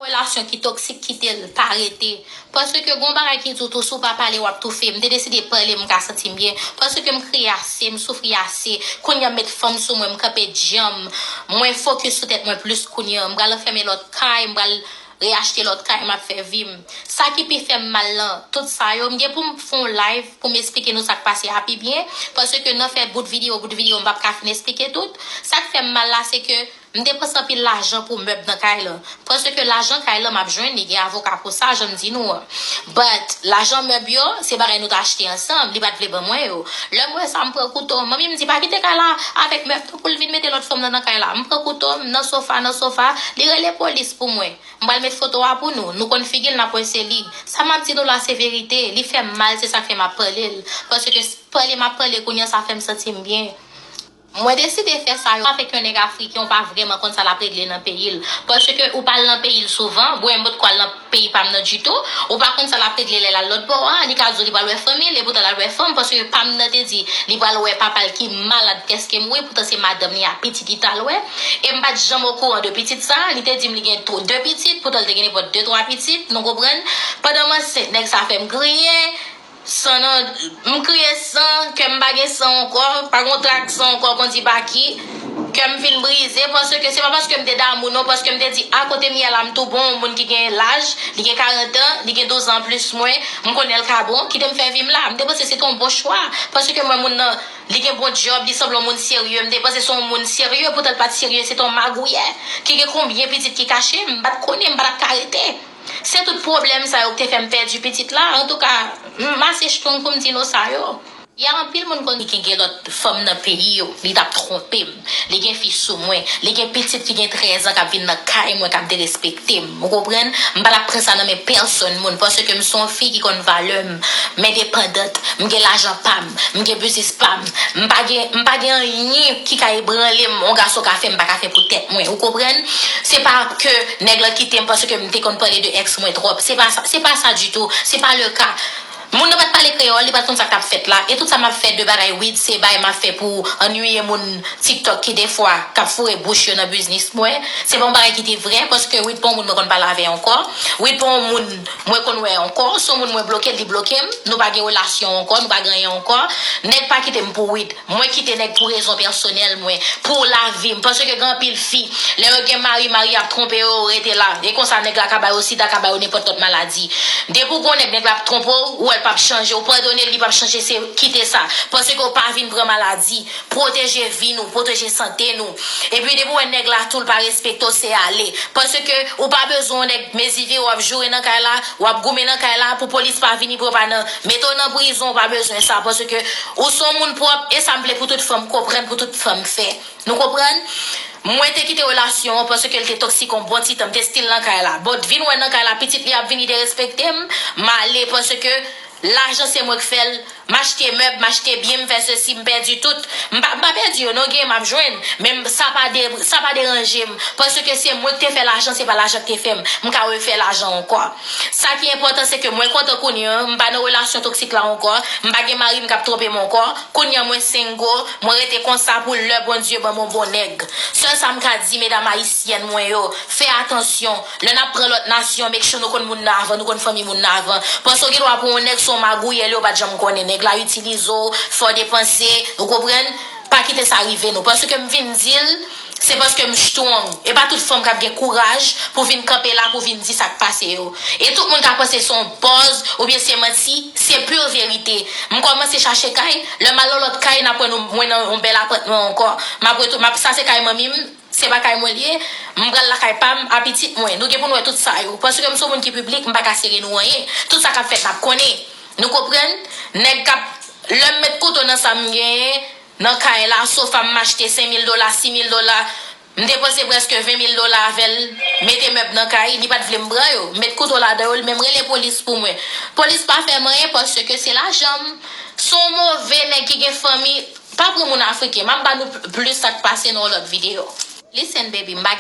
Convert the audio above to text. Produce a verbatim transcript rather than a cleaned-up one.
Relasyon ki toksik, kite l, pa rete. Paske gon bagay ki di w tou, si w pa pale, w ap toufe. M te deside pale, m ka santi m byen. Paske m kriye ase, m soufri ase. Kounye a met fanm sou mwen, m kanpe djanm. Mwen fokis sou tèt mwen plis kounye a. M pral anfèmen lòt kay, m pral reyachte lòt kay, m ap fè vi m. Sa ki pi fè m mal nan tout sa yo, m gen pou m fè yon live pou m esplike nou sa k pase a pi byen. Paske nan fè bout videyo, bout videyo, m p ap ka fin esplike tout. Sa k fè m mal la, se ke m depanse anpil lajan pou mèb nan kay lan. Paske lajan kay lan m ap jwenn li, gen avoka pou sa, jan m di nou an. But, lajan mèb yo, se bagay nou t achte ansanm, li pa t vle ban mwen yo. Lè m wè sa, m pran kouto. Manmi m di, pa kite kay la avèk mèb, tankou l vin mete lòt fanm nan nan kay la. M pran kouto, m nan sofa, nan sofa, li rele polis pou mwen. M pral met foto a pou nou. Nou konn figi l, n ap wè se li. Sa m ap di nou la, se verite. Li fè m mal, se sa k fè m ap pale l. Paske s-, pale m ap pale kounye a, sa fè m santi m byen. Mwen deside fè sa yo avèk yon nèg afriken, ou pa vrèman konn sa l ap regle nan peyi l. Paske ou pa al nan peyi l souvan, bon, mwen potko al nan peyi pa m nan ditou, ou pa konn sa l ap regle lè l al lòt bò a, li ka di w li pral wè fanmi l, epoutan l al wè fanm, paske pa m nan te di li pral wè papa l ki malad, prèske mouri, poutan se madanm li a, pitit li t al wè. E m pa t janm okouran de pitit sa, li te di m li gen tw-, de pitit, poutan l te gen nenpòt de, twa pitit, nou konprann? Pandan m ansent, nèg sa fè m griyen, san nan, m kriye san, kè m pa gen san ankò, pa gon trak san ankò, kondi pa ki, kè m fin brize, paske se pa paske m te damou non, paske m te di, a kote m ye la, m tou bon, yon moun ki gen laj, li gen karant an, li gen douz an plis mwen, m konnen l ka bon, kite m fè vi m la. M te panse se te yon bon chwa, paske m wè moun nan, li gen bon djòb, li sanble yon moun serye, m te panse se yon moun serye, poutan l pa t serye, se te yon magouyè, ki gen konbyen pitit ki kache, m pa t konnen, m pa t ap ka rete. Se tout pwoblèm sa yo ki te fè m pèdi pitit la. Antouka, m ase strong pou m di nou sa yo. Y a anpil moun konn ki gen lòt fanm nan peyi yo, li t ap twonpe m. Li gen fi sou mwen. Li gen pitit ki gen trèz an k ap vin nan kay mwen, k ap derespekte m. Ou konprann? M pa t ap pran sa nan men pèsonn moun, paske m se yon fi ki konn valè m. M endepandant. M gen lajan pa m. M gen biznis pa m. M pa gen, m pa gen anyen ki ka ebranle m, yon gason ka fè m pa ka fè pou tèt mwen. Ou konprann? Se pa ke nèg lan kite m paske m te konn pale de èks mwen twòp. Se pa sa, se pa sa ditou. Se pa le ka. Moun nan pa t pale kreyòl, li pa t konn sa k t ap fèt la. E tout sa m ap fè de bagay weed, se bagay m ap fè pou annuiye moun TikTok ki defwa k ap foure bouch yo nan biznis mwen. Se pa yon bagay ki te vrè, paske weed pa yon moun mwen konn pale avè ankò. Weed pa yon moun mwen konn wè ankò. Se yon moun mwen bloke, li bloke m. Nou pa gen relasyon ankò, nou pa gen anyen ankò. Nèg pa kite m pou weed. Mwen kite nèg pou rezon pèsonèl mwen, pou lavi m. Paske gen anpil fi, lè yo gen mari, mari ap twonpe yo, yo rete la. E konsa nèg la ka ba yo sida, ka ba yo nenpòt lòt maladi. Depi w gon nèg, nèg la ap twonpe w, ou wè l p ap chanje, ou padone l, li p ap chanje, se kite sa. Paske w pa vin pran maladi. Pwoteje vi nou, pwoteje sante nou. Epi depi w wè nèg la tou, l pa respekte w, se ale. Paske ou pa bezwen yon nèg mezire, w ap joure nan kay la, w ap goumen nan kay la, pou polis pa vini, pou yo pa nan, mete w nan prizon, ou pa bezwen sa. Paske ou se yon moun pwòp, e sa m vle pou tout fanm konprann, pou tout fanm fè. Nou konprann? Mwen te kite relasyon an paske l te toksik yon bon ti tan, m te still nan kay la. But vin wè nan kay la, pitit li ap vini derespekte m, m ale paske lajan se mwen k fè l, m achte mèb, m achte byen, m fè sesi, m pèdi tout. M pa, m pa pèdi yo non, gen m ap jwenn, men m, sa pa de, sa pa deranje m, paske se mwen k te fè lajan, se pa lajan k te fè m. M ka refè lajan ankò. Sa ki enpòtan, se ke mwen kontan kounye a, m pa nan relasyon toksik la ankò, m pa gen mari m k ap twonpe m ankò, kounye a mwen single, mwen rete konsa pou lè Bondye ban m yon bon nèg. Sèl sa m ka di medam ayisyèn mwen yo, fè atansyon, lè n ap pran lòt nasyon, make sure nou konn moun nan avan, nou konn fanmi moun nan avan. Paske w gen dwa pran yon nèg se yon magouyè, li yo pa t janm konnen, nèg la itilize w, fè w depanse, ou konprann? Pa kite sa rive nou. Paske m vin di l, se paske m strong. E pa tout fanm k ap gen kouraj pou vin kanpe la, pou vin di sa k pase yo. E tout moun ka panse se yon buzz oubyen se manti, se pure verite. M kòmanse chache kay, lè m al nan lòt kay, n ap wè nou, mwen nan yon bèl apatman ankò. M ap retou-, m ap, sa se kay manmi m, se pa kay mwen l ye. M pral lakay pa m, a pitit mwen. Nou gen pou n wè tout sa yo. Paske m se yon moun ki piblik, m pa ka sere nou anyen. Tout sa k ap fèt, n ap konnen. Nou konprann? Nèg k ap, lè m met kouto nan sa m genyen, nan kay la, sofa m achte senk mil dola, sis mil dola. M depanse prèske ven mil dola avè l, mete mèb nan kay, li pa t vle m pran yo. M met kouto ladan yo, li menm rele polis pou mwen. Polis pa fè m anyen paske se lajan m. Se yon move nèg ki gen fanmi, pa pran moun afriken. M ap ba nou pl-, plis sa k pase nan yon lòt videyo. Listen, baby, m pa